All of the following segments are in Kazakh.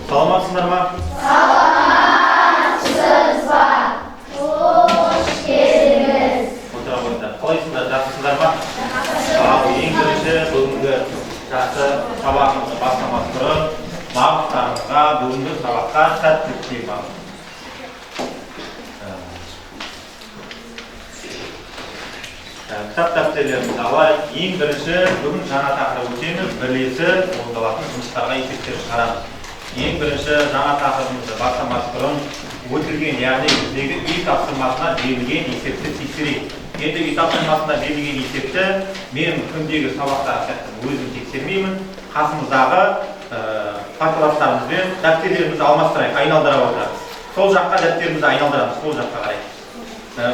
Саламатсыздар ма? Саламатсыз ба? Қош келдіңіз. Отыра қойыңдар. Қалайсыңдар, жақсысыздар ма? Ал ең бірінші бүгінгі жақсы сабағымызды бастамас бұрын барлықтарыңызға бүгінгі сабаққа сәттілік тілеймін. Кітап дәптерлерімізді алайық. Ең бірінші бүгін жаңа тақырып өтеміз, бірлесіп орындалатын жұмыстарға есептер шығарамыз. Ең бірінші жаңа тақырыбымызды бастамас бұрын өтілген, яғни біздегі үй тапсырмасына берілген есепті тексерейік. Енді үй тапсырмасына берілген есепті мен күндегі сабақтағы сияқты өзім тексермеймін. Қасымыздағы парталастарымызбен дәптерлерімізді алмастырайық, айналдыра отырамыз. Сол жаққа дәптерімізді айналдырамыз, сол жаққа қарай.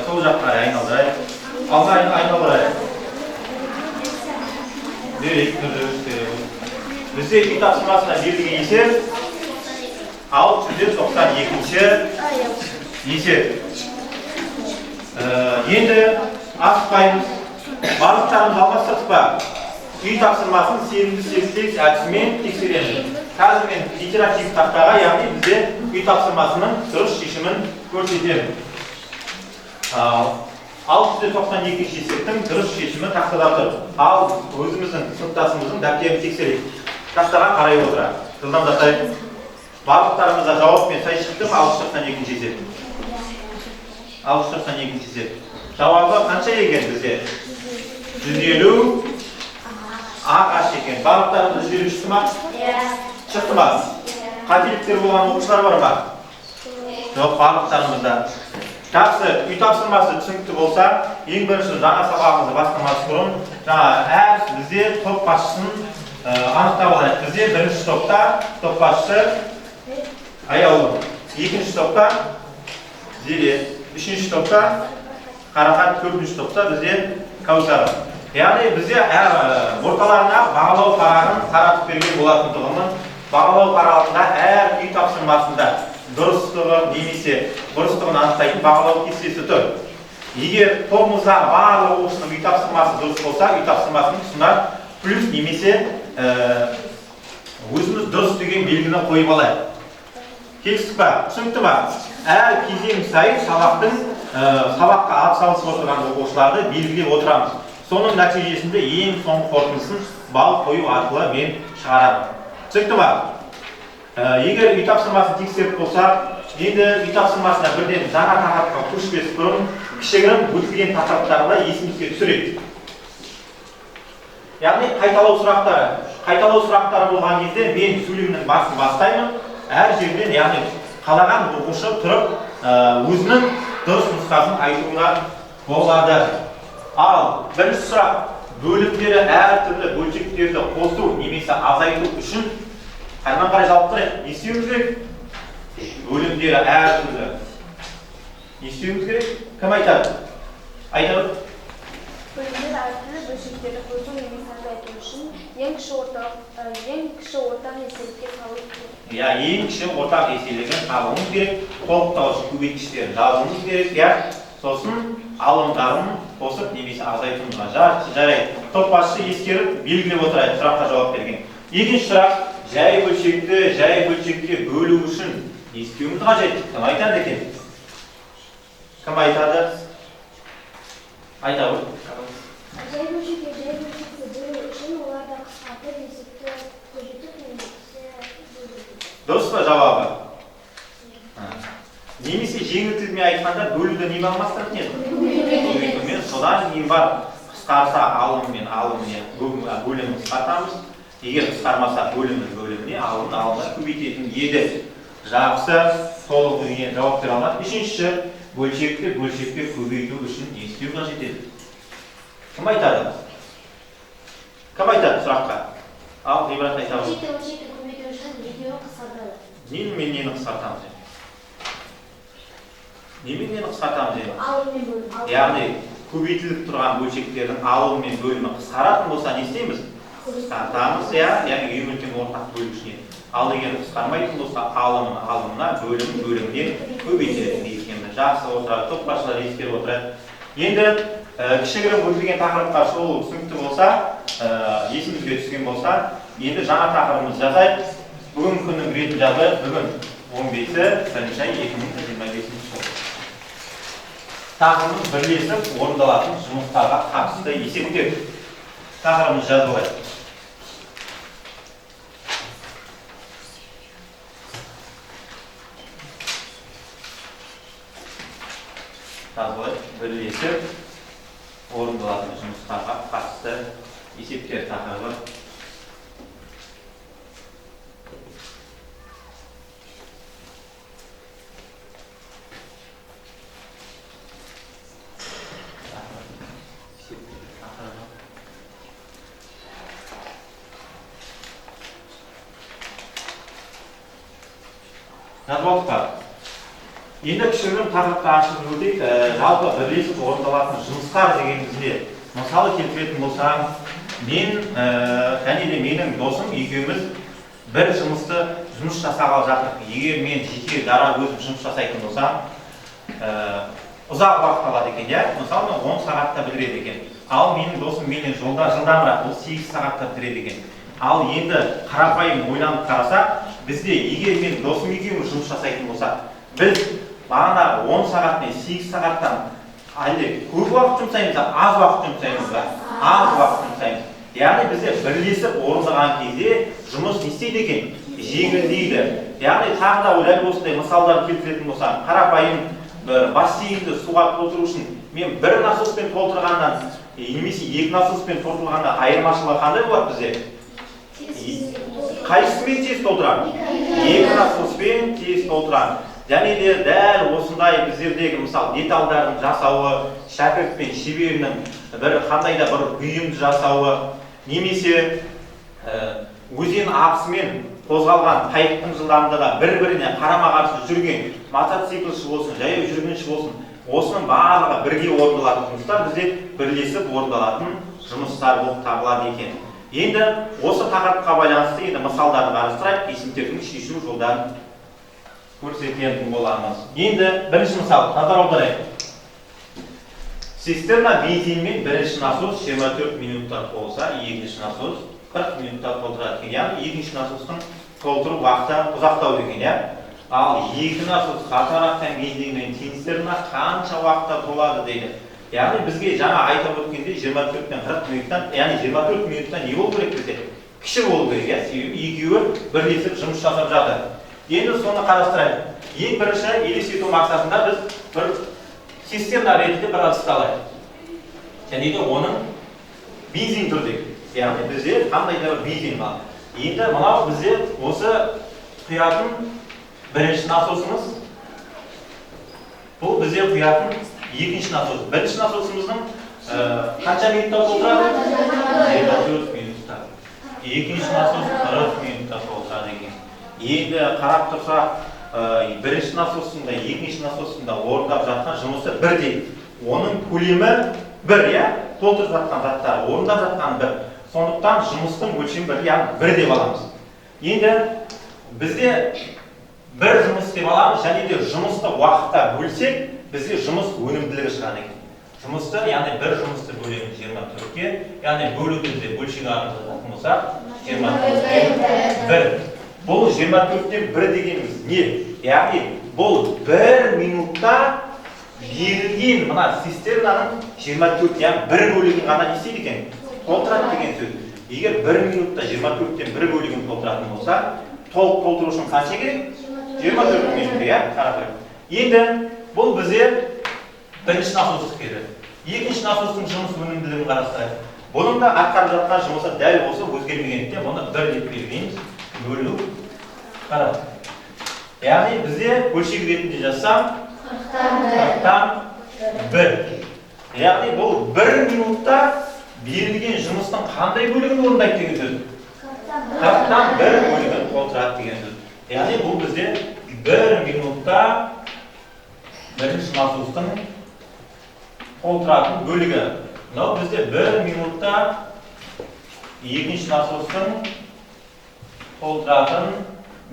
Сол жаққа қарай айналдырайық. Алға айналдырайық. Берейік, бізде үй тапсырмасына берілген есеп 692-ші есеп. Енді асықпаймыз. Барлықтарымыз алмастырдық па? Үй тапсырмасын сенімді 88 әдісімен тексереміз. Қазір мен интерактив тақтаға, яғни бізде үй тапсырмасының дұрыс шешімін көрсетемін. 692-ші есептің дұрыс шешімі тақтада тұр. Ал өзіміздің сыныптасымыздың дәптерін тексерейік. Тақтаға қарай отыра. Жылдамдатайық. Барлықтарымызда жауаппен сай шықты ма 692-ші есеп? 692-ші есеп. Жауабы қанша екен бізде? 150 ағаш екен. Барлықтарымыз 150 шықты ма? Шықты ма? Қателіктер болған оқушылар бар ма? Жоқ, барлықтарымызда. Жақсы, үй тапсырмасы түсінікті болса, ең бірінші жаңа сабағымызды бастамас бұрын жаңа әр бізде топ басшысын анықтап алайық. Бізде бірінші топта топ басшысы Аяулым, екінші топта Зере, үшінші топта Қарақат, төртінші топта бізде Кәусар. Яғни бізде әр орталарына бағалау парағын таратып берген болатындығымын, бағалау парағында әр үй тапсырмасында дұрыстығы немесе бұрыстығын анықтайтын бағалау кестесі тұр. Егер тобымыздағы барлық оқушының үй тапсырмасы дұрыс болса, үй тапсырмасының тұсына плюс немесе өзіміз дұрыс деген белгіні қойып алайық. Келістік па? Түсінікті ма? Әр кезең сайын сабаққа атсалысып отырған оқушыларды белгілеп отырамыз. Соның нәтижесінде ең соңғы қорытындысын балл қою арқылы мен шығарамын. Түсінікті ма? Егер үй тапсырмасын тексеріп болсақ, енді үй тапсырмасына бірден жаңа тақырыпқа көшпес бұрын кішігірім өтілген тақырыптарды есімізге түсірейік. Яғни қайталау сұрақтары. Қайталау сұрақтары болған кезде мен сөйлемнің басын бастаймын. Әр жерден, яғни қалаған оқушы тұрып, өзінің дұрыс нұсқасын айтуына болады. Ал бірінші сұрақ, бөлімдері әртүрлі бөлшектерді қосу немесе азайту үшін әрмен қарай жалғастырайық. Не істеуіміз керек? Бөлімдері әртүрлі. Не істеуіміз керек? Кім айтады? Айтады. Бөлімдері әртүрлі бөлшектерді қосу немесе азайту үшін ең кіші ортақ еселікке салу керек. Иә, ең кіші ортақ еселігін табуымыз керек. Толықтауыш көбейткіштерін жазуымыз керек, иә. Сосын алымдарын қосып немесе азайтуымызға жарайды. Топ басшысы ескеріп белгілеп отырайық сұраққа жауап берген. Екінші сұрақ, жай бөлшекті жай бөлшекке бөлу үшін не істеуіміз қажет? Кім айтады екен? Кім айтады? Айта ғой. Жай бөлшекке жай бөлшекті бөлу үшін оларды қысқартып есепті көбейтіп немесе бөлу. Дұрыс па жауабы? Немесе жеңіл тілмен айтқанда бөлуді немен алмастыратын еді? Көбейтумен. Содан кейін барып қысқарса алыммен алыміне бөлімін қысқартамыз. Егер қысқармаса бөлімін бөліміне, алымын алымына көбейтетін еді. Жақсы, толық деген жауап бере алмады. Үшіншісі, бөлшекті бөлшекке көбейту үшін не істеу қажет еді? Кім айтады? Кім айтады сұраққа? Ал, Ғибрат айта ғой. Бөлшекті бөлшекке көбейту үшін екеуін қысқартады. Нені мен нені қысқартамыз енді? Немен нені қысқартамыз енді? Алым мен бөлім. Яғни көбейтіліп тұрған бөлшектердің алымы мен бөлімі қысқаратын болса не істейміз? Қысқартамыз, иә, яғни ең үлкен ортақ бөлгішіне. Ал егер қысқармайтын болса, алымын алымына, бөлімін бөліміне көбейтілетін екенбіз. Жақсы отырады, топ басшылар ескеріп отырады. Енді кішігірім өтілген тақырыпқа шолу түсінікті болса, есімізге түскен болса, енді жаңа тақырыбымызды жазайық. Бүгінгі күннің ретін жазайық. Бүгін 15-і бірінші ай 2025 жыл. Тақырыбымыз бірлесіп орындалатын жұмыстарға қатысты есептер. Тақырыбымызды жазып алайық. Жазып алайық. Бірлесіп орындалатын жұмыстарға қатысты есептер тақырыбы. Жазып алдық па? Енді кішігірім тақырыпты ашып өтейік. Жалпы бірлесіп орындалатын жұмыстар дегеніміз не? Мысалы келтіретін болсам, мен және де менің досым екеуміз бір жұмыс жасағалы жатырмық. Егер мен жеке дара өзім жұмыс жасайтын болсам, ұзақ уақыт алады екен, иә? Мысалы, мен 10 сағатта бітіреді екен. Ал менің досым менен жылдамырақ, ол 8 сағатта бітіреді екен. Ал енді қарапайым ойланып қарасақ, бізде егер мен досым екеуміз жұмыс жасайтын болсақ, біз бағанағы 10 сағат пен 8 сағаттан әлде көп уақыт жұмсаймыз ба, аз уақыт жұмсаймыз ба? Аз уақыт жұмсаймыз. Яғни бізде бірлесіп орындаған кезде жұмыс не істейді екен? Жеңілдейді. Яғни тағы да дәл осындай мысалдар келтіретін болсам, қарапайым бір бассейнді суға толтыру үшін мен бір насоспен толтырғаннан немесе екі насоспен толтырғаннан айырмашылығы қандай болады бізде? Қайсысымен тез толтырамын? Екі насоспен тез толтырамын. Және де дәл осындай біздердегі мысал деталдардың жасауы, шәкірт пен шеберінің бір қандай да бір бұйымды жасауы, немесе өзен ағысымен қозғалған қайықтың жылдамдығы бір-біріне қарама-қарсы жүрген мотоциклші болсын, жаяу жүргінші болсын, осының барлығы бірге орындалатын жұмыстар бізде бірлесіп орындалатын жұмыстар болып табылады екен. Енді осы тақырыпқа байланысты енді мысалдарды қарастырайық, есептердің шешу жолдарын көрсететін боламыз. Енді бірінші мысал, назар аударайық. Цистерна бензинмен бірінші насос 24 минутта толса, екінші насос 40 минутта толтырады екен. Яғни екінші насостың толтыру уақыты ұзақтау екен, иә? Ал екі насос қатар аққан бензинмен цистерна қанша уақытта толады дейді. Яғни бізге жаңа айтып өткендей 24 пен 40 минуттан, яғни 24 минуттан не болу керек бізде? Кіші болу керек, иә? Себебі екеуі бірлесіп жұмыс жасап жатыр. Енді соны қарастырайық. Ең бірінші елестету мақсатында біз бір цистерна ретінде бір ыдысты алайық. Және де оның бензин тұр дейік. Яғни бізде қандай да бір бензин бар. Енді мынау бізде осы құятын бірінші насосымыз. Бұл бізде құятын екінші насос. Бірінші насосымыздың қанша минутта толтырады? 24 минутта. Екінші насос 40 минутта толтырады екен. Енді қарап тұрсақ, бірінші насостың да, екінші насостың да орындап жатқан жұмысы бірдей. Оның көлемі бір, иә? Толтырып жатқан заттары, орындап жатқан бір. Сондықтан жұмыстың өлшемі бір, яғни бір деп аламыз. Енді бізде бір жұмыс деп аламыз, және де жұмысты уақытта бөлсек, бізде жұмыс өнімділігі шығады екен. Жұмысты, яғни бір жұмысты бөлеміз 24-ке, яғни бөлу бізде бөлшек ағымыз жататын болсақ, 24-ке 1. Бұл 24-тен 1 дегеніміз не? Яғни бұл 1 минутта берілген мына цистернаның 24, яғни бір бөлігін ғана не істейді екен? Толтырады деген сөз. Егер 1 минутта 24-тен 1 бөлігін толтыратын болса, толық толтыру үшін қанша керек? 24 минут, иә, қарапайым. Енді бұл бізде бірінші насостық келеді. Екінші насостың жұмыс өнімділігін қарастырайық. Бұның да атқарып жатқан жұмысы дәл осы өзгермегендіктен бұны 1 деп белгілейміз. Бөлу қара. Яғни бізде бөлшек ретінде жазсам 40-тан 1. Яғни бұл 1 минутта берілген жұмыстың қандай бөлігін орындайды деген сөз? 40-тан 1 бөлігін толтырады деген сөз. Яғни бұл бізде 1 минутта бірінші насостың толтыратын бөлігі. Мынау бізде 1 минутта екінші насостың толтыратын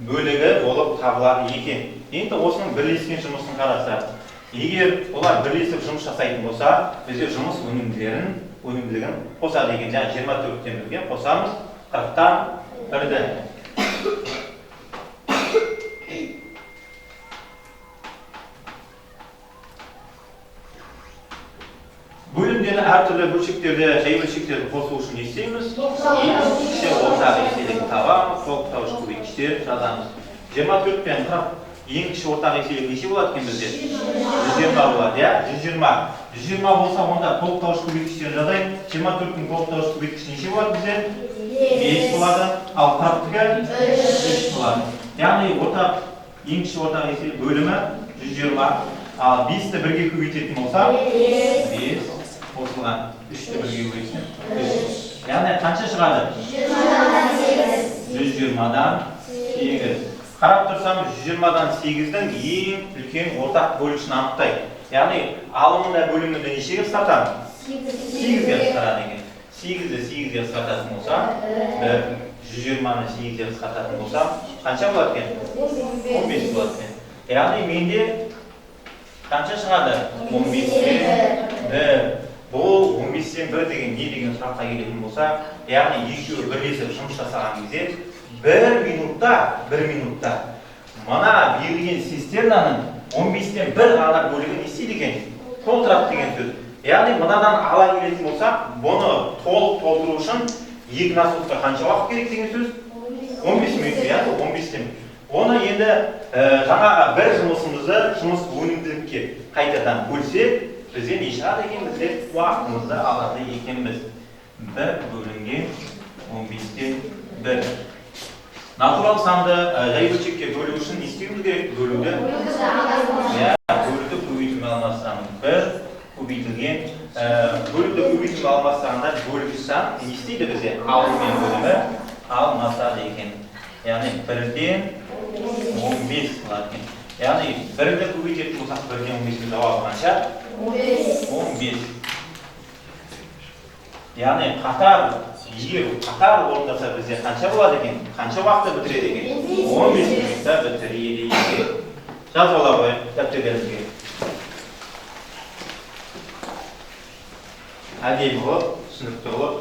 бөлігі болып табылады екен. Енді осының бірлескен жұмысын қарастырайық. Егер олар бірлесіп жұмыс жасайтын болса, бізде жұмыс өнімділігін қосады екен. Жаңа 24-тен бірге қосамыз 40-тан 1-ді. әртүрлі бөлшектерді, жай бөлшектерді қосу үшін не істейміз? Кіші ортақ еселігін табамыз, толықтауыш көбейткіштерін жазамыз. 24 пен 40 ең кіші ортақ еселігі неше болады екен бізде? 120 болады, иә? 120. 120 болса, онда толықтауыш көбейткіштерін жазайық. 24-тің толықтауыш көбейткіші неше болады бізде? 5 болады. Ал 40-тікі 3 болады. Яғни ортақ, ең кіші ортақ еселік бөлімі 120. Ал 5-ті бірге көбейтетін болсақ, 5 қосылған 3-ті бірге көбейтсем 3. Яғни қанша шығады? 120-дан 8. Қарап тұрсам, 120-дан 8-дің ең үлкен ортақ бөлгішін анықтайды. Яғни алымында бөлімінде нешеге қысқартамын? 8-ге қысқарады екен. 8-ді 8-ге қысқартатын болсам, 1. 120-ны 8-ге қысқартатын болсам, қанша болады екен? 15 болады екен. Яғни менде қанша шығады? 15-тен 1. Бұл 15-тен 1 деген не деген сұраққа келетін болса, яғни екеуі бірлесіп жұмыс жасаған кезде 1 минутта мына берілген цистернаның 15-тен 1 ғана бөлігі не істейді екен? Толтырады деген сөз. Яғни мынадан ала келетін болсақ, бұны толық толтыру үшін екі насосқа қанша уақыт керек деген сөз? 15 минут, яғни 15-тен. Оны енді жаңағы бір жұмысымызды жұмыс өнімділікке қайтадан бөлсек, бізде не шығады екен? Бізде уақытымызды алады екенбіз. 1 бөлінген 15-тен 1. Натурал санды жай бөлшекке бөлу үшін не істеуіміз керек? Бөлуді. Иә, бөлуді көбейтумен алмастырамыз. 1 көбейтілген, бөлуді көбейтумен алмастырғанда бөлгіш сан не істейді бізде? Алым мен бөлімі алмасады екен. Яғни 1-ден 15 болады екен. Яғни 1-ді көбейтетін болсақ, 1-ден 15-ге жауабы қанша? 15. Яғни қатар, егер қатар орындаса бізде қанша болады екен? Қанша уақытта бітіреді екен? 15 минутта бітіреді екен. Жазып ала қояйық дәптерлерімізге. Әдемі қылып, түсінікті қылып.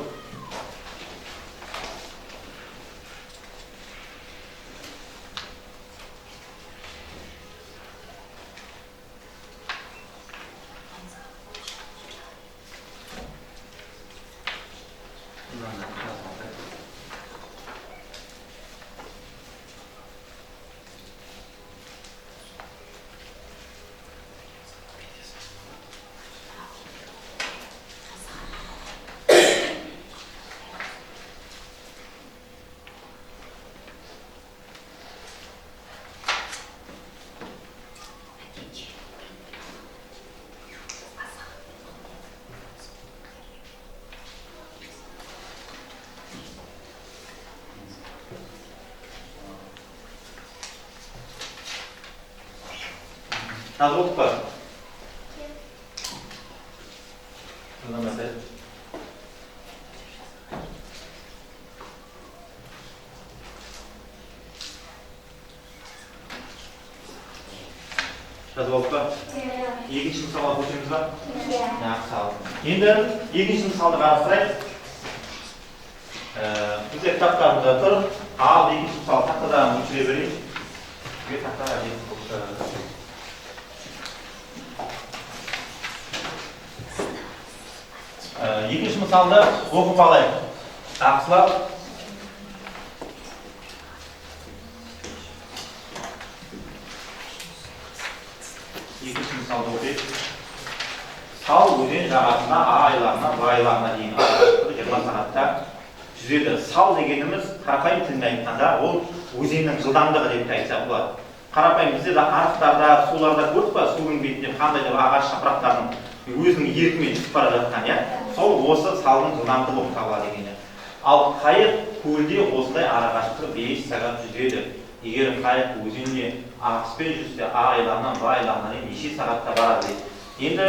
Жазып отырып па? Жазып алдық па? Екінші мысалға көшеміз ба? Жақсы. Енді екінші мысалды қарастырайық. Бізде кітаптарымызда тұр. Ал екінші мысал тақтадан өшіре берейік. Бізге тақта қажет болды. Екінші мысалды оқып алайық. Жақсылап. Екінші мысалды оқиық. Сал өзен жағасына А айлағына, Б айлағына дейін арақашықтығы 20 сағатта жүзеді. Сал дегеніміз қарапайым тілмен айтқанда ол өзеннің жылдамдығы деп те айтсақ болады. Қарапайым бізде де арықтарда, суларда көрдік па, судың бетінде қандай да бір ағаш жапырақтардың өзінің еркімен жүзіп бара жатқан, иә? Сол осы салдың жылдамдығы болып табылады екен. Ал қайық көлде осындай арақашықтығы 5 сағат жүзеді. Егер қайық өзенде ағыспен жүзсе, А айлағынан Б айлағына дейін неше сағатта барады дейді. Енді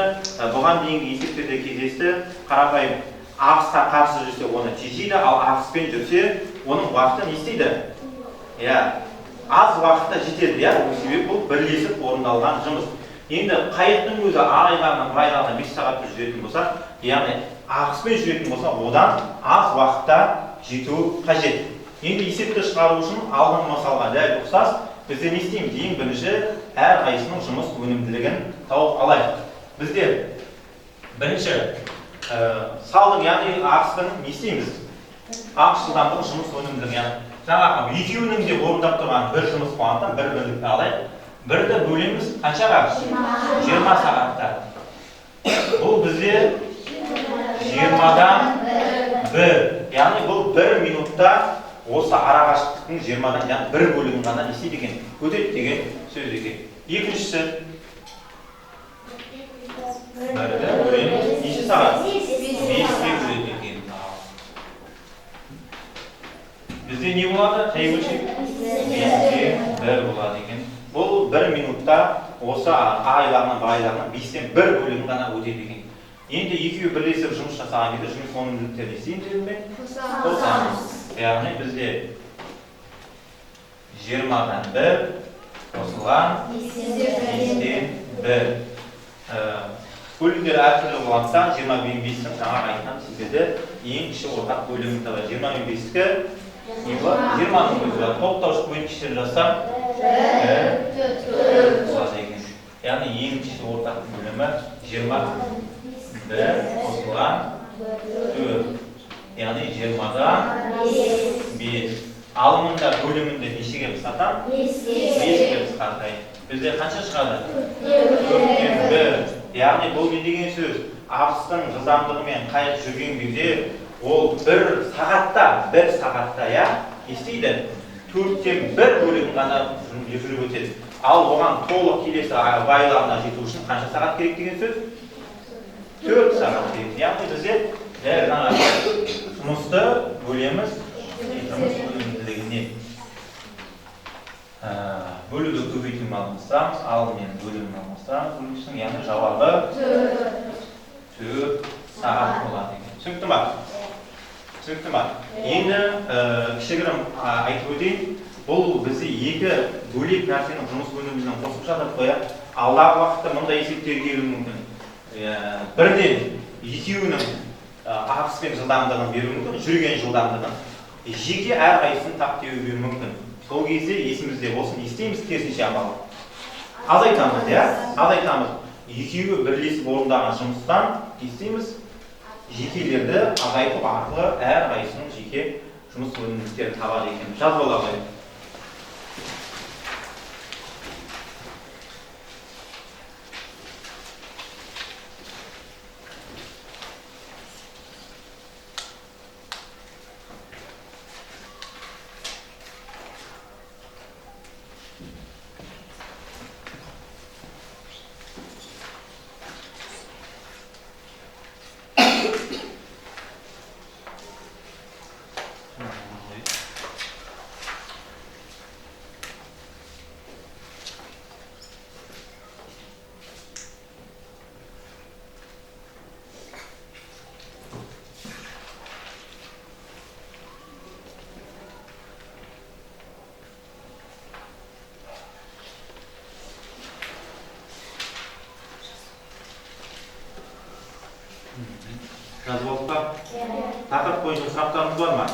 бұған дейінгі есептерде кездесті, қарапайым ағысқа қарсы жүрсе оны тежейді, ал ағыспен жүрсе оның уақыты не істейді? Иә, аз уақытта жетеді, иә, ол себеп бұл бірлесіп орындалған жұмыс. Енді қайықтың өзі А айлағынан Б айлағына 5 сағатта жүзетін болса, яғни ағыспен жүретін болса, одан аз уақытта жету қажет. Енді есепті шығару үшін алдыңғы мысалға дәл ұқсас, бізде не істейміз? Ең бірінші әрқайсысының жұмыс өнімділігін тауып алайық. Бізде бірінші Салдың, яғни ағыстың не істейміз? Ағыс жылдамдығы жұмыс өнімділігі, яғни жаңағы екеуінің де орындап тұрған бір жұмыс болғандықтан бір бірлікті алайық. Бірді бөлеміз қаншаға? 20 сағатта. Бұл бізде 20-дан 1. Яғни бұл 1 минутта осы арақашықтықтың 20-дан, яғни бір бөлігін ғана не істейді екен? Өтеді деген сөз екен. Екіншісі бірді бөлеміз неше сағат? 5-ке бөледі екен. Бізде не болады? Жай бөлшек 5-ке 1 болады екен. Бұл 1 минутта осы А айлағынан Б айлағынан 5-тен 1 бөлігін ғана өтеді екен. Енді екеуі бірлесіп жұмыс жасаған кезде жұмыс өнімділіктерін не істейміз дедім мен? Қосамыз. Яғни бізде 20-дан 1 қосылған 5-тен 1. Бөлімдер әртүрлі болғандықтан 20 бен 5-тің жаңа айтқан секілді ең кіші ортақ бөлімін табады. 20 мен 5-ті не болады? 20-ның өзі болады. Топтауыш бөлікшелер жазсам 1, 4 болады екен. Яғни ең кіші ортақ бөлімі 21 қосылған 4. Яғни 20-дан 5. Алымында бөлімінде нешеге қысқартамын? 5-ке қысқартайын. Бізде қанша шығады? 4-тен 1. Яғни бұл не деген сөз? Ағыстың жылдамдығымен қайық жүрген кезде ол бір сағатта, я, не істейді? 4-тен 1 бөлігін ғана жүріп өтеді. Ал оған толық келесі байлағына жету үшін қанша сағат керек деген сөз? 4 сағат керек. Яғни бізде дәл жаңағы жұмысты бөлеміз жұмыс өнімділігіне. Бөлуді көбейтумен алмастырамыз, алыммен бөлімін алмастырамыз, бөлушінің, яғни жауабы 4 сағат болады екен. Түсінікті ма? Түсінікті ма? Енді кішігірім айтып өтейін. Бұл бізде екі бөлек нәрсенің жұмыс өнімділігін қосып жатыр қоя. Алдағы уақытта мындай есептер келуі мүмкін. Бірден екеуінің ағыс пен жылдамдығын беруі мүмкін, жүрген жылдамдығын. Жеке әрқайсысын тап деуі мүмкін. Сол кезде есімізде болсын, не істейміз? Керісінше амал. Азайтамыз, иә? Азайтамыз. Екеуі бірлесіп орындаған жұмыстан не істейміз? Жекелерді азайту арқылы әрқайсысының жеке жұмыс өнімділіктерін табады екен. Жазып ала қояйық. Жазып алдық па? Тақырып бойынша сұрақтарыңыз бар ма?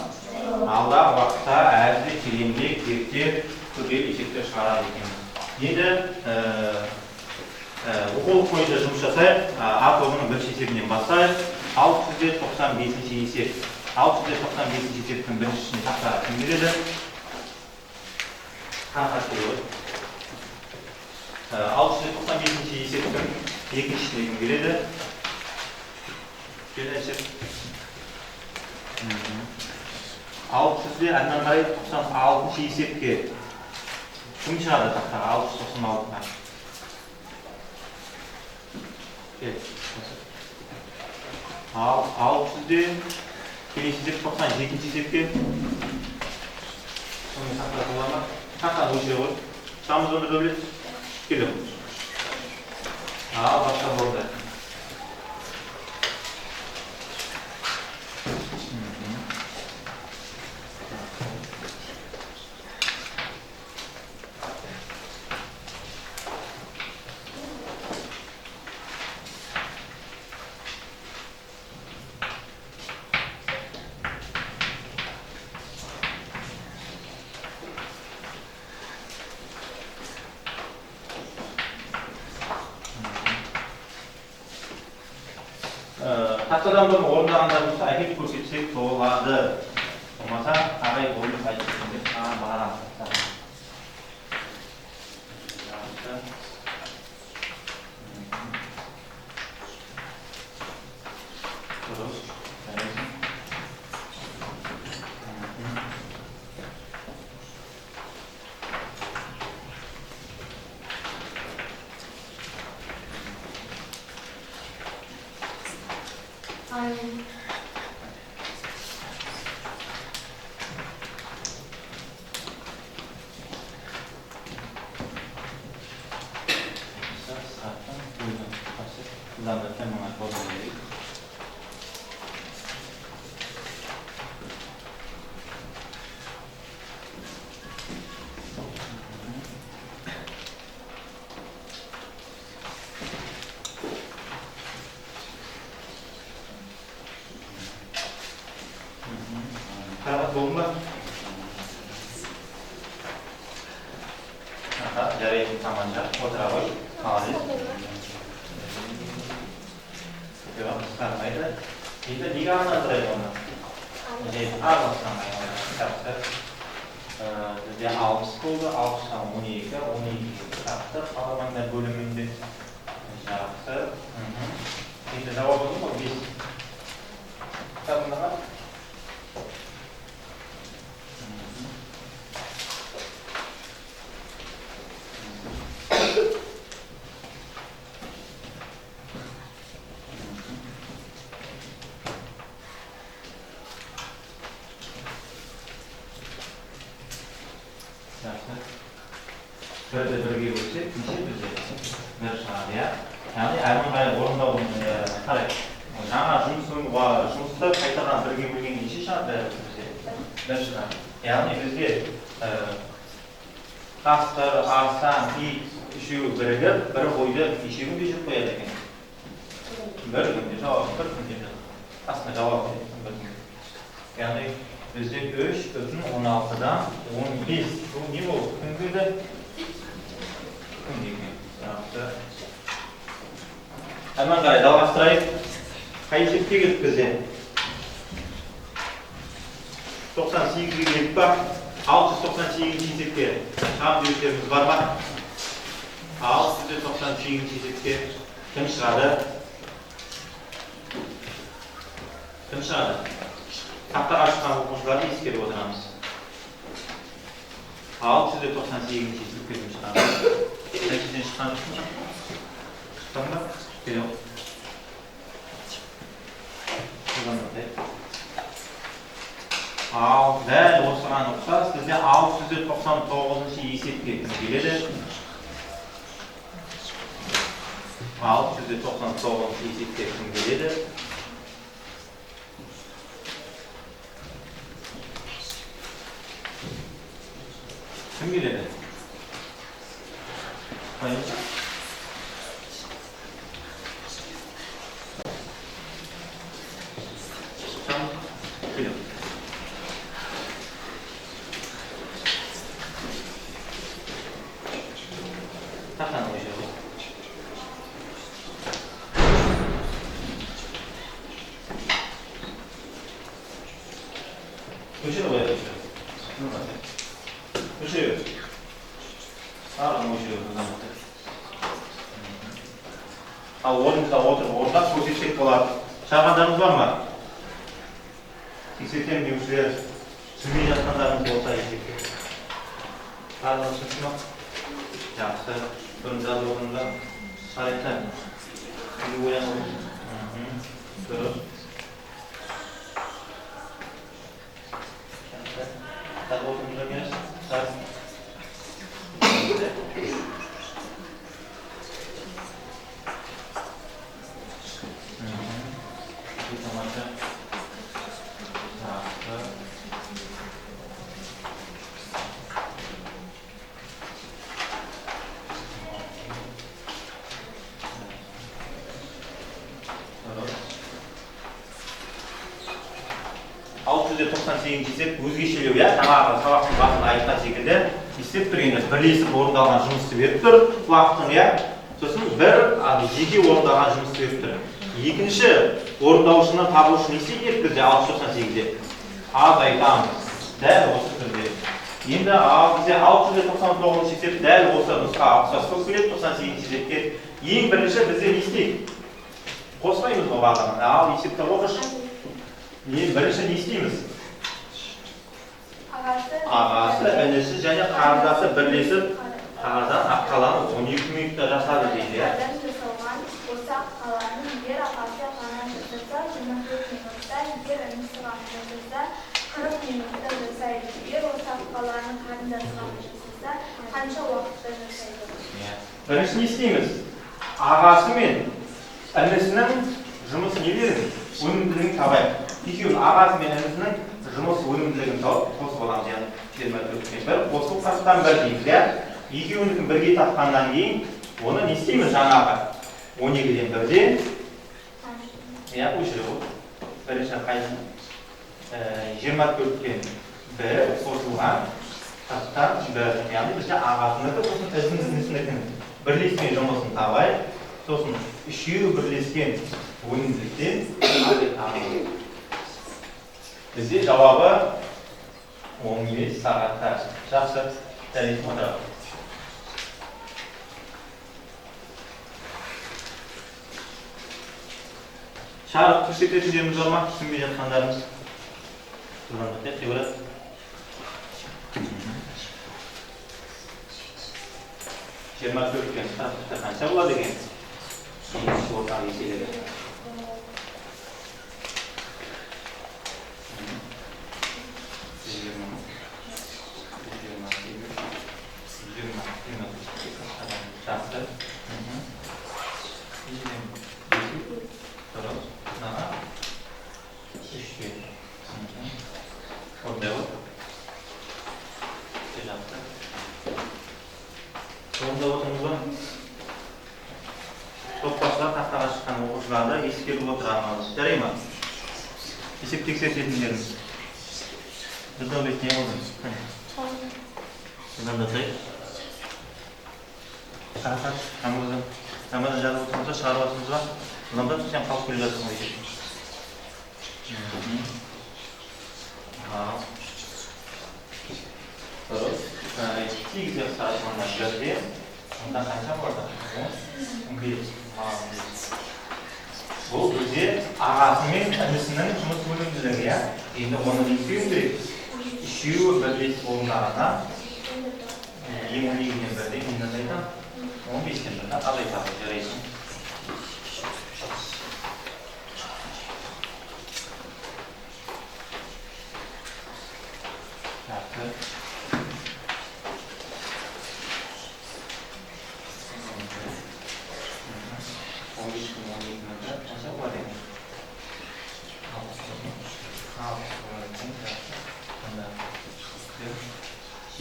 Алдағы уақытта әлі де тереңірек зерттеп, күрделі есептер шығарады екенбіз. Енді оқулық бойынша жұмыс жасайық. А тобының бірінші есебінен бастайық. 695-ші есеп. 695-ші есептің біріншісіне тақтаға кім береді? Қанша келеді? 695-ші есептің екіншісіне кім береді? Келесі. 696-шы есепке кім шығады тақтаға? 696-ға. Кел. Ал 600-де келесі есеп 97-ші есепке. Сонымен тақтаға бола ма? Тақтаны өшіре қой. Шығамыз онда Дәулет. Келе қой. Ал басқа болды. Тақтадан бұрын орындағандар болса, әкеліп көрсетсек болады. Болмаса, ағай ойын қайтып деп барамыз. Дұрыс. Қарақат болды ма? Аха, жарайды, тамаша. Отыра ғой. Молодец. Жоқ, қысқармайды. Енді неге ағына оны? Жақсы. Бізде 60 болды, 60-тан 12, 12-ге қысқарттық алабаңдар бөлімінде. Жақсы. Енді жауап болды ма? 5. Кітабында Бірді бірге бөлсек, неше бізде? Бір шығады, иә? Яғни әрмен қарай орындаудың қарай. Жаңа жұмысты қайтадан бірге бөлгенде неше шығады бізде? Бір шығады. Яғни бізде қасқыр, арыстан, ит үшеуі бірігіп, бір қойды неше күнде жеп қояды екен? Бір күнде жауап, бір күнде. Астына жауап бір күнде. Яғни бізде 3,16-дан 15. Бұл не болды? Күнге де? Күнге. Жақсы. Әрмен қарай жалғастырайық. Қай есепке келдік бізде? 98-ге келдік па? 698 есепке. Шағын деушілеріміз бар ма? 698 есепке кім шығады? Кім шығады? Тақтаға шыққан оқушыларды ескеріп отырамыз. 698 есепке кім шығады? Нәтижеден шыққан жоқсың ба? Шықтың ба? Келе. Ал дәл осыған ұқсас бізде 699 есепке кім келеді? 699 есепке кім келеді? Кім келеді? Қойыңыз. Тақтаны өшіре. Өшіре ғой, өшіре. Өшіре. Ағын өшіре. Ал орнымызда отырып, орындап көрсетсек болады. Шағандарыңыз бар ма? Тексертемін деушілер, түсінбей жатқандарыңыз болса есепке. Барлығы түсінікті ма? Жақсы. Бұрын жазып орнында қарайық. Неге ойланып отырсыз? Дұрыс. Жақсы. Жазып отырыңыздар емес. Тамаша. Жақсы. Алты жүз тоқсан сегізінші есеп өзгешелеу, иә? Жаңағы сабақтың басында айтқан секілді есеп тұр, енді бірлесіп орындалған жұмысты беріп тұр уақытын, иә? Сосын бір жеке орындалған жұмысты беріп тұр. Екінші Орындаушыны табу үшін не істейтін едік бізде 698-де? Азайтамыз. Дәл осы түрде. Енді бізде 699 есеп дәл осы нұсқа ұқсас болып келеді 98 есепке. Ең бірінші бізде не істейік? Қоспаймыз ғой барлығын. Ал есепті оқышы. Ең бірінші не істейміз? Ағасы, інісі және қарындасы бірлесіп қардан аққаланы 12 минутта жасады дейді. Қардан жасалған осы аққаланы егер ағасы ғана жасаса 24 минутта, егер інісі ғана жасаса 40 минутта жасайды. Егер осы аққаланы қарындасы ғана жасаса қанша уақытта жасайды? Бірінші не істейміз? Ағасы мен інісінің жұмыс нелерін, өнімділігін табайық. Екеуінің ағасы мен інісінің жұмыс өнімділігін тауып қосып аламыз, яғни 24-тен 1 қосу 40-тан 1 дейміз, иә? Екеуінікін бірге тапқаннан кейін оны не істейміз жаңағы? 12-ден 1-ден, иә, өшіре ғой. Бірінші қайсысы? 24-тен 1 қосылған 40-тан 1. Яғни бізде ағасынікі, сосын інісінікін бірлескен жұмысын табайық, сосын үшеуі бірлескен өнімділіктен азайтамыз. Бізде жауабы 15 сағатта. Жақсы, дәлел отырады. Шарық көрсететіндеріміз бар ма? Түсінбей жатқандарымыз? Жиырма төрттен қанша болады екен? Екінші ортақ еселері. Жақсы. Орындап отырмыз ба? Топ басшылар тақтаға шыққан оқушыларды ескеріп отырамыз. Жарай ма? Есеп тексерісетіндеріміз. Нұрдәулет не болды? Жылдамдатайық. Қарақат, Рамазан. Рамазан жазып отырмыз ба, шығарып отырмыз ба? Жылдамдатып сен қалып келе жатырсың ғой есеп. Дұрыс. 8 сағат бірде, онда қанша болады? 15. Бұл бізде ағасы мен інісінің жұмыс өнімділігі, иә? Енді оны не істеуіміз керек? Үшеуі бірлесіп орындағанда ең 12-ден 1-ден нені азайтамыз? 15-тен 1-ді азайтамыз, жарайсың. Жақсы.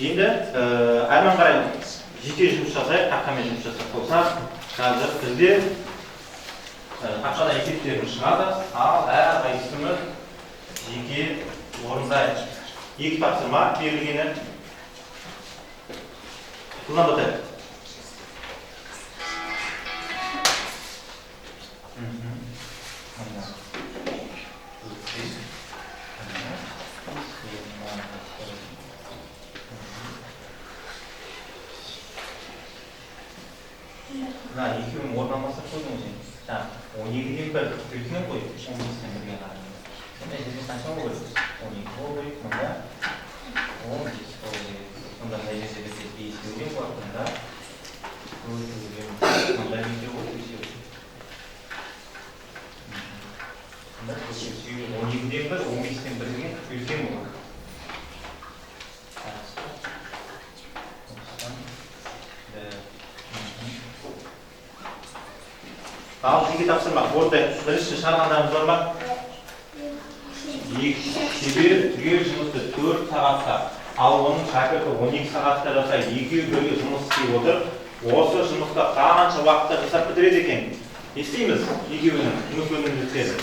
Енді әрмен қарай жеке жұмыс жасайық, тақтамен жұмыс жасап болсақ, қазір бізде тақтада есептеріміз шығады, ал әрқайсымыз жеке орындайық. Екі тапсырма берілгені. Жылдамдатайық. Мына екеуінің орын алмастырып қойдың ғой сен. Жаңа 12-ден 1 үлкен ғой, 15-тен 1-ге қарағанда. Сонда жерде қанша болу керек? 12 болу керек, мында 15 болу керек. Сонда мына жерде бізде 5-еуден болады, мында 4-еуден, мында нешеу болады? 3-еу. Мында 4-еу, 12-ден 1, 15-тен 1 деген үлкен болады. Ал жеке тапсырма, орындайық. Бірінші шығарғандарымыз бар ма? Екі шебер түгел жұмысты 4 сағатта, ал оның шәкірті 12 сағатта жасайды. Екеуі бірге жұмыс істеп отыр. Осы жұмысты қанша уақытта жасап бітіреді екен? Не істейміз екеуінің жұмыс өнімділіктері?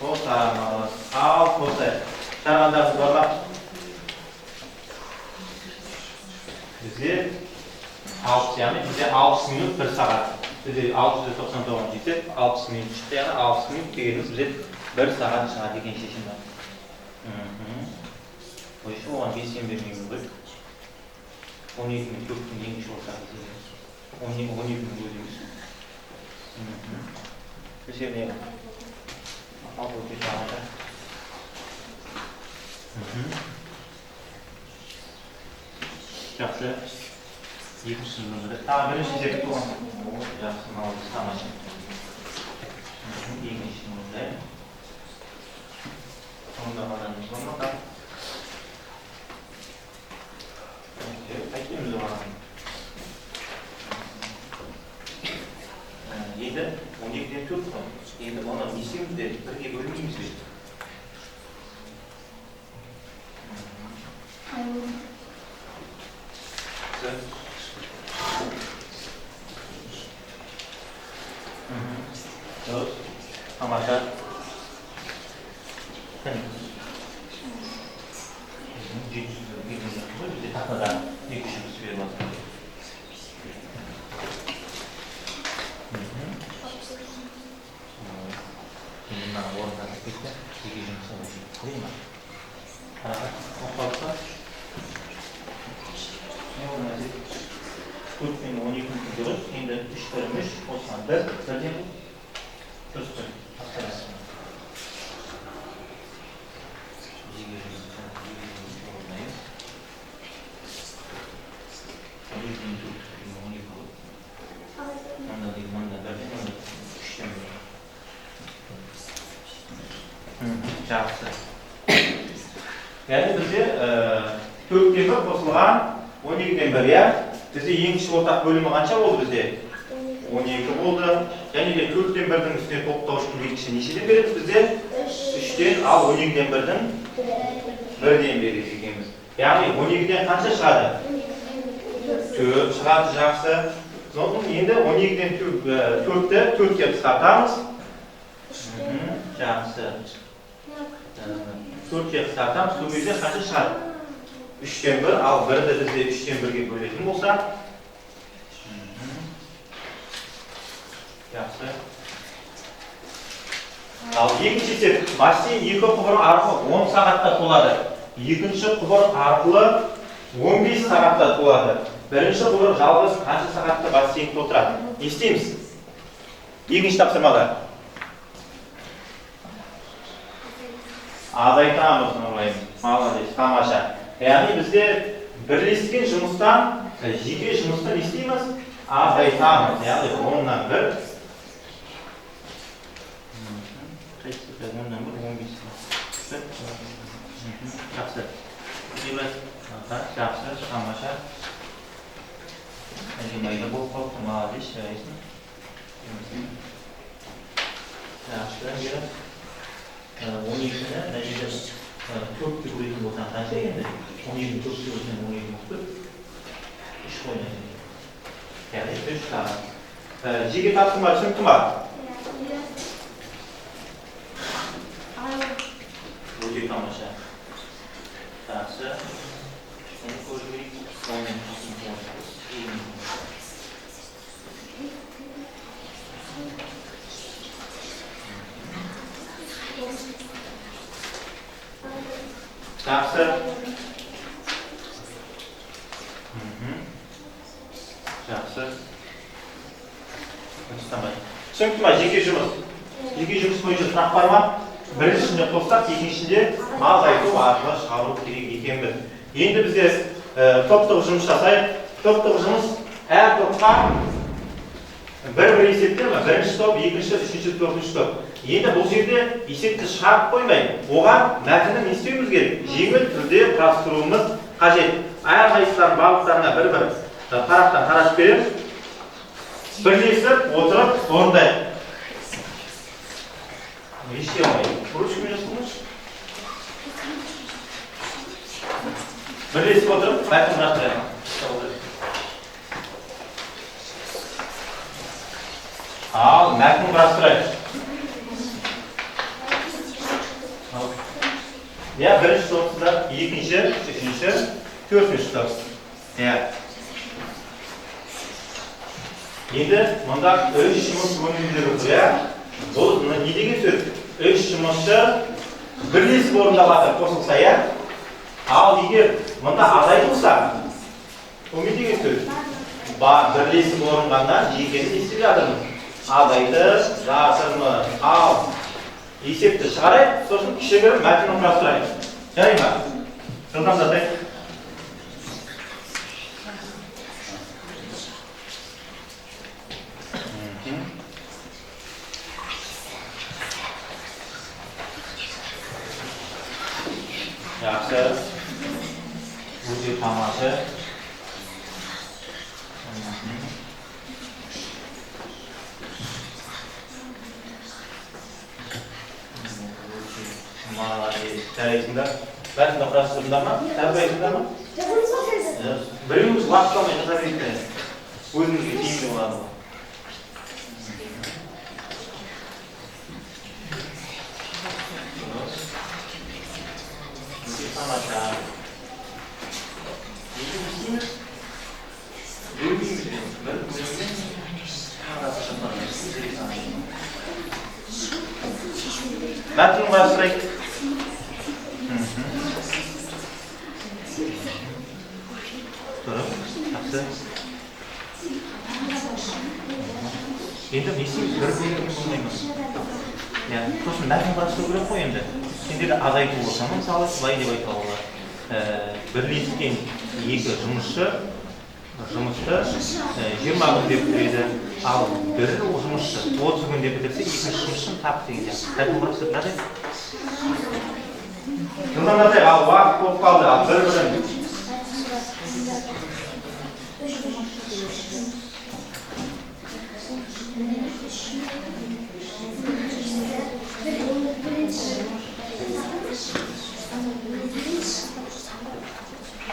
Қосамыз. Ал қосайық. Шығарғандарымыз бар ма? Бізде 60, яғни бізде 60 минут 1 сағат. Бізде 699 жетеді, 60 минут шықты, яғни 60 минут дегеніміз бізде 1 сағат шығады екен шешімі. Қойшы, оған 5-тен бермеймін ғой. 12 мен 4-тің ең кіші ортақ есебі. 12-нің өзі емес. Есебіне ал өте тамаша. Жақсы. Екінші нөмірі. Тағы бірінші есеп туған. Жақсы, молодец, тамаша. Екінші нөмірі. Орындағандарыңыз бар ма? Қайтеміз оған. Енді 12-ден 4 қой. Енді оны не істейміз де бірге бөлмейміз бе? Дұрыс. Тамаша. Бізде тақтада екі жұмыс беріп жатыр. Енді мына орындарды кетті. Екі жұмыс қойын ма? Оқалса. Не орын 4 пен 12 дұрыс. Енді 3 бірім 3, қосқан 1, бірден дұрыс қой. Тапсырасың. Жақсы. Яғни бізде 4-тен 1 қосылған 12-ден 1, иә? Бізде ең кіші ортақ бөлімі қанша болды бізде? 12 болды. Және де 4-тен 1-дің үстіне тоқтауыш көбейткіші нешеден береміз бізде? 3-тен, ал 12-ден 1-дің 1-ден береді екенбіз. Яғни 12-ден қанша шығады? 4 шығады, жақсы. Сосын енді 12-ден 4-ті 4-ке қысқартамыз. Жақсы. 4-ке қысқартамыз, сол кезде қанша шығады? 3-тен 1, ал 1-ді бізде 3-тен 1-ге бөлетін болса. Жақсы. Ал екінші есеп, бассейн екі құбыр арқылы 10 сағатта толады. Екінші құбыр арқылы 15 сағатта толады. Бірінші құбыр жалғыз қанша сағатта бассейн толтырады? Не істейміз? Екінші тапсырмада. Азайтамыз, Нұрайым. Молодец, тамаша. Яғни бізде бірлескен жұмыстан, жеке жұмысты не істейміз? Азайтамыз. Яғни 10-нан 1. Қайсысы? 10-нан 1, 15. Жақсы. Жақсы, тамаша. Әжемайда болып қалыпты, молодец, жарайсың. Жақсы, Мира. 12-ні мына жерде 4-ке бөлетін болсаң қанша енді? 12-ні 4-ке бөлсең 12 болып тұр. 3 қой мына жерде. Яғни 3 сағат. Жеке тапсырма түсінікті ма? Өте тамаша. Жақсы. Оны көріп жіберейік. Онымен Жақсы. Жақсы. Түсінікті ма жеке жұмыс? Жеке жұмыс бойынша сұрақ бар ма? Біріншісінде қоссақ, екіншісінде азайту арқылы шығару керек екенбіз. Енді бізде топтық жұмыс жасайық. Топтық жұмыс әр топқа бір-бір есептер ме? Бірінші топ, екінші, үшінші, төртінші топ. Енді бұл жерде есепті шығарып қоймай, оған мәтінін не істеуіміз керек? Жеңіл түрде құрастыруымыз қажет. Әрқайсыларын барлықтарына бір-бір тараптан таратып береміз. Бірлесіп отырып орындайық. Ештеңе болмайды. Ручкамен жазсаңдаршы. Бірлесіп отырып мәтін құрастырайық. Ал мәтін құрастырайық. Иә, бірінші топсыздар, екінші, үшінші, төртінші топ. Иә. Енді мұнда 3 жұмыс өнімділігі тұр, иә? Бұл не деген сөз? 3 жұмысшы бірлесіп орындалады, қосылса, иә? Ал егер мұнда азайтылса, ол не деген сөз? Бірлесіп орынғаннан жекені не істеп жатырмыз? Азайтып жатырмыз. Ал есепті шығарайық, сосын кішігірім мәтінін құрастырайық. Жарай ма? Жылдамдатайық. Жақсы. Өте тамаша. Молодец. Жарайсыңдар. Бәрін құрастырдыңдар ма? Жазбайсыңдар ма? Біреуіміз уақыт алмай жаза берейік. Өзімізге тиімді болады. Тамаша. Енді не істейміз? Бөлмейміз енді. Бір бөлімнен тағы да жасаймыз. Мәтін құрастырайық. Дұрыс, жақсы. Енді не істейміз? Бір бөлімге болмай ма? Иә, сосын мәтін құрастыру керек қой енді. Сендерде азайту болса, мысалы, былай деп айтуға болады. Бірлескен екі жұмысшы жұмысты 20 күнде бітіреді, ал бір жұмысшы 30 күнде бітірсе, екінші жұмысшыны тап деген сияқты. Мәтін құрастырып жазайық. Жылдамдатайық, ал уақыт болып қалды, ал бір-бірін.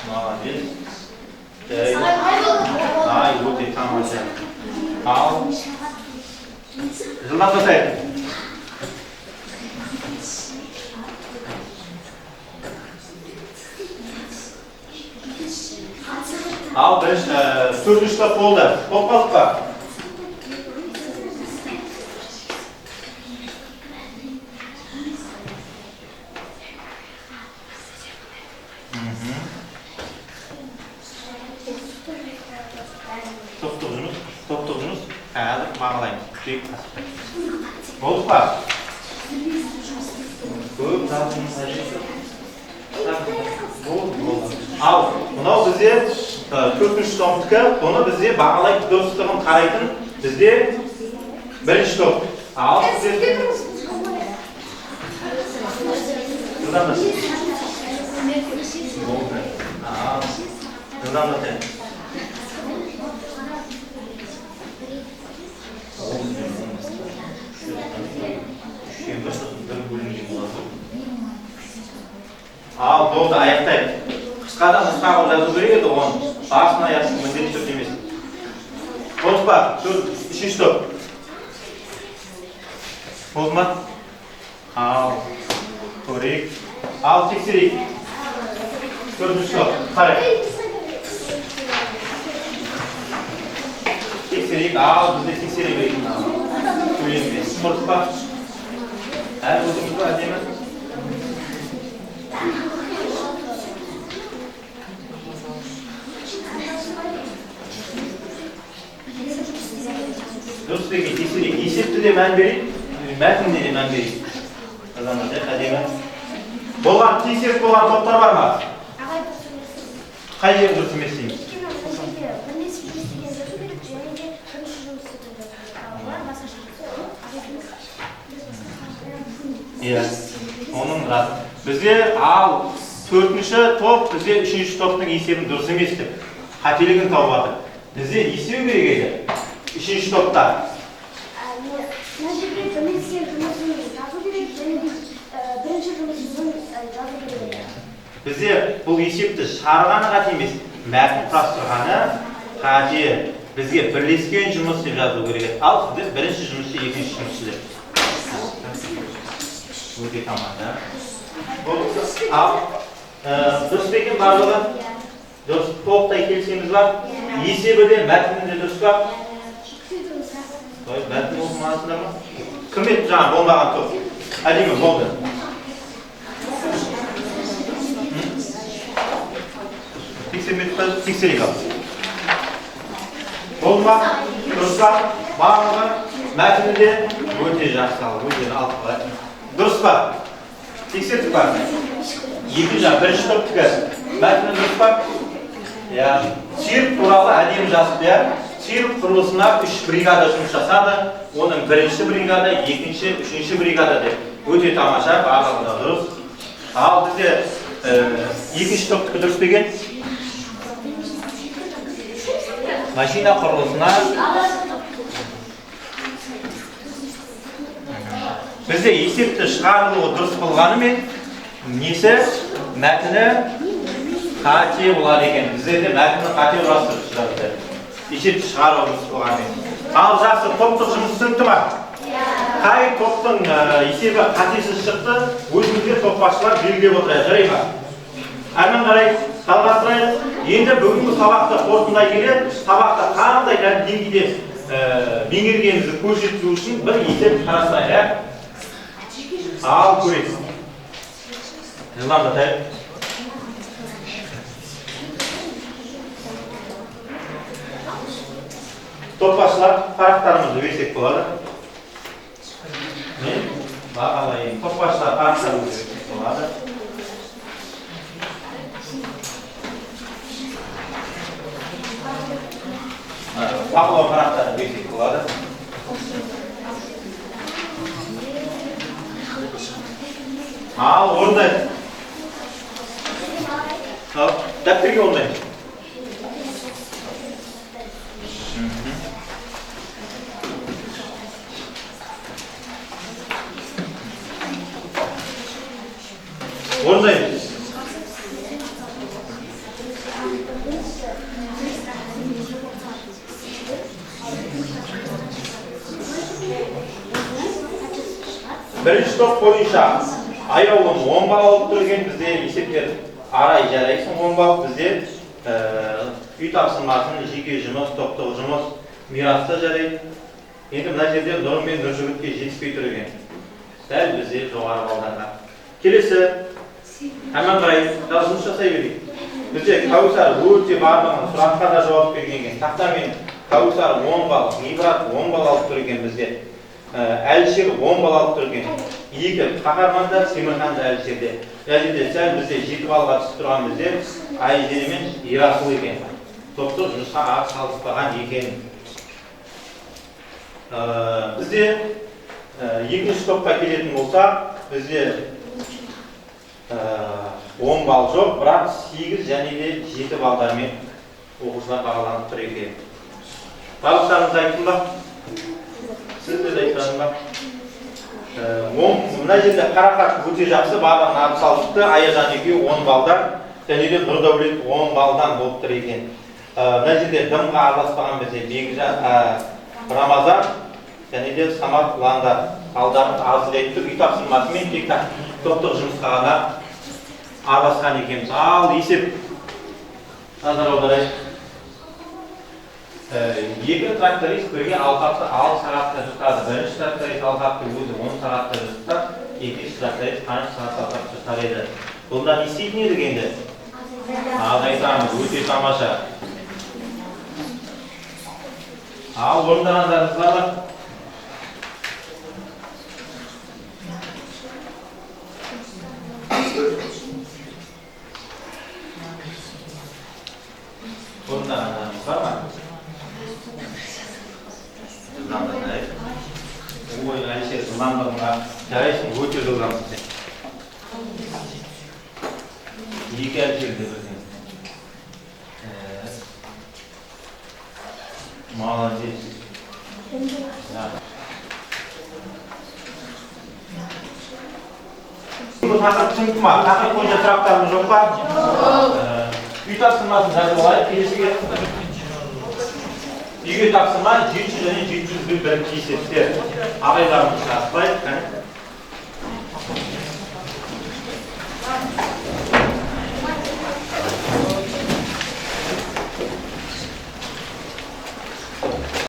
Молодец. Ай, өте тамаша. Ал, жылдамдатайық. Ал, бірінші, төртінші топ болды. Болып қалдық па? Топтық жұмыс, топтық жұмыс. Қазір бағалаймыз. Күтейік, асықпай. Болдық па? Көп жазудың қажеті жоқ. Болды, болды. Ал, мынау бізде төртінші топтікі, бұны бізде бағалайтын, дұрыстығын қарайтын бізде бірінші топ. Ал, бізде жылдамдатайық. Болды. Ал, жылдамдатайық. Ал, болды, аяқтайық. Қысқадан нұсқа қылып жазу керек еді, оны басын аяқсыз міндетті түрде емес. Болды па? Үшінші топ. Болды ма? Ал, көрейік. Ал, тексерейік. Төртінші топ. Қарайық. Тексерейік. Ал, бізде тексере берейік. Көлемде. Болдық па? Әр өзіміз ба, әдемі? Дұрыс деген тексерейік. Есепті де мән берейік, мәтініне де мән берейік. Әдемі. Болған, тексеріп болған топтар бар ма? Ағай, дұрыс емес. Қай жері дұрыс емес дейміз? Өйткені мына жерде бірлесіп жұмыс деген жазу керек, және де бірінші жұмыс деген жазу керек. Ал олар басқаша жазса, ол азайту. Иә, оның рас. Бізде ал төртінші топ, бізде үшінші топтың есебін дұрыс емес деп қателігін тауып жатыр. Бізде не істеу керек еді? Үшінші топта. Мына жерде бірлескен жұмысын жазу керек, және де бірінші жұмысын жазу керек еді. Бізде бұл есепті шығарғаны қате емес, мәтін құрастырғаны қате. Бізге бірлескен жұмыс деп жазу керек еді. Ал сіздер бірінші жұмысшы, екінші жұмысшы деп. Өте тамаша. Болды. Ал, дұрыс па екен барлығы? Дұрыс, толықтай келісеміз ба? Есебі де, мәтіні де дұрыс па? Мәтін оқымағансыңдар ма? Кім еді жаңа болмаған топ? Әдемі болды. Тексермедік па? Тексерейік ал. Болды ма? Дұрыс па? Барлығы мәтіні де өте жақсы ал, өте алып қалайық. Дұрыс па? Тексердік па? Екі жақ, бірінші топтікі. Мәтіні дұрыс па? Иә. Цирк туралы әдемі жазыпты, иә. Цирк құрылысына 3 бригада жұмыс жасады. Оның бірінші бригада, екінші, үшінші бригада деп. Өте тамаша, барлығы да дұрыс. Ал бізде екінші топтікі дұрыс деген? Машина құрылысына бізде есепті шығарылуы дұрыс болғанымен несі мәтіні қате болады екен. Біздерде мәтіні қате құрастырып шығарды. Есепті шығару дұрыс болғанымен. Ал жақсы, топтық жұмыс түсінікті ма? Қай топтың есебі қатесіз шықты, өзімізге топ басшылар белгілеп отырайық, жарай ма? Әрмен қарай жалғастырайық. Енді бүгінгі сабақты қорытындылай келе, сабақты қандай деңгейде меңгергенімізді көрсету үшін бір есеп қарастырайық. Ал көрейік. Жылдамдатайық. Топ басшылар парақтарымызды берсек болады. Мен бағалайын. Топ басшылар парақтарымызды берсек болады. Бақылау парақтарын берсек болады. Ал, орындайық. Ал, дәптерге орындайық. Орындайық. Бірінші топ бойынша Аяулым 10 балл алып тұр екен, бізде есептер Арай жарайсың 10 балл, бізде үй тапсырмасын, жеке жұмыс, топтық жұмыс, мирасты жарайды. Енді мына жерде Нұр мен Нұржігітке жетіспей тұр екен. Дәл бізде жоғары балдарға. Келесі, әрмен қарай жұмыс жасай берейік. Бізде Кәусар өте барлығын сұраққа да жауап берген екен. Тақта мен Кәусар 10 балл, Мибрат 10 балл алып тұр екен бізде. Әлішер 10 балл алып тұр екен. Екі қаһармандар Темірхан да Әлішерде. Мына жерде сәл бізде 7 баллға түсіп тұрған бізде Айзере мен Ерасыл екен. Топтық жұмысқа араласпаған екен. Бізде екінші топқа келетін болсақ, бізде 10 балл жоқ, бірақ 8 және де 7 балдармен оқушылар бағаланып тұр екен. Барлықтарыңыз айттым ба? Сіздер де айтпадым ба? Мына жерде Қарақат өте жақсы, барлығын алып салыпты. Аяжан екеуі 10 балдан, және де Нұрдәулет 10 балдан болып тұр екен. Мына жерде дымға араласпаған бізде Бекжан, Рамазан және де Самат Ландар балдарын аз айтты. Үй тапсырмасымен тек топтық жұмысқа ғана араласқан екенбіз. Ал есеп назар аударайық. Екі тракторист бірге алқапты 6 сағатта жұтады. Бірінші тракторист алқапты өзі 10 сағатта жұтса, екінші тракторист қанша сағатта алқапты жұтар еді? Бұнда не істейтін едік енді? Азайтамыз, өте тамаша. Ал орындағандарыңыз бар ма? Орындағандарыңыз бар ма? Жылдамдатайық. Ой, Әлішер, жылдамдығыңа жарайсың, өте жылдамсың сен. Екі Әлішер де бірден. Молодец. Бұл тақырып түсінікті ма? Тақырып бойынша сұрақтарыңыз жоқ па? Үй тапсырмасын жазып алайық. Келесіге үйге тапсырма 700 және 701 бірінші есептер. Ағайларымыз жазып алайық.